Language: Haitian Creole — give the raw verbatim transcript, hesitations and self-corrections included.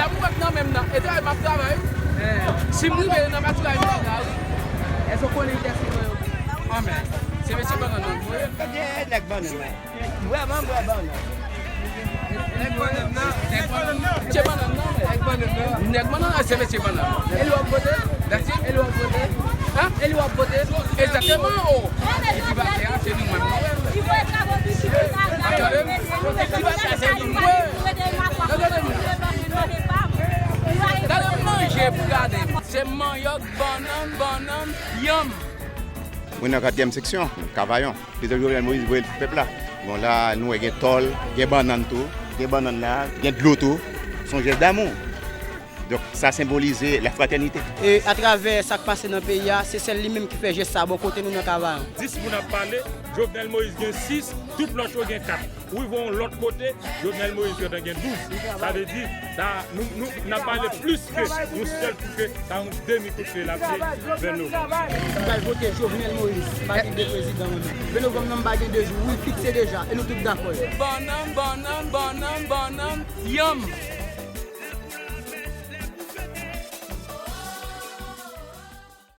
Ou wè k nan menm nan, e travay m ap travay. Si m rive nan patiraj mwen la, wi. Èske w konnen kiyès ki mwen yo? Anmè, se mesye bannann nan. Kote nèg bannann nan? Vrèman, vrèman, non. Nèg bannann nan. Mesye bannann nan. Nèg bannann nan. Nèg bannann nan, se mesye bannann nan. E li w ap vote? Dati? E li w ap vote? Hein? E li w ap vote? Egzakteman, o. Epi batè a, se nou menm. Tande? Epi batè a, se nou menm. Gade manje pou gade. Se manyòk, bannann, bannann, yanm. Mwen nan katriyèm seksyon, Kavayon. Prezidan Jovenel Moïse voye l pou pèp la. Bon, la, nou wè gen tòl, gen bannann tou, gen bannann la, gen dlo tou. Se yon jès damou. Donk, sa senbolize la fratènite. E atravè sa k pase nan peyi a, se sèl li menm ki fè jès sa bò kote nou nan Kavayon. Dis moun ap pale, Jovenel Moïse gen sis, tout lòt yo gen kat. Ou rive yon lòt kote, Jovenel Moïse gentan gen douz. Sa vle di, sa, nou, nou, n ap pale plis ke yon sèl kout pye, sa yon demi kout pye l ap ye vè novanm. M pral vote Jovenel Moïse, m pa gen de prezidan mwen menm. Vè novanm nan m pa gen de jou, wi, fikse deja, e nou tout dakò. Bannann, bannann, bannann, bannann, yanm.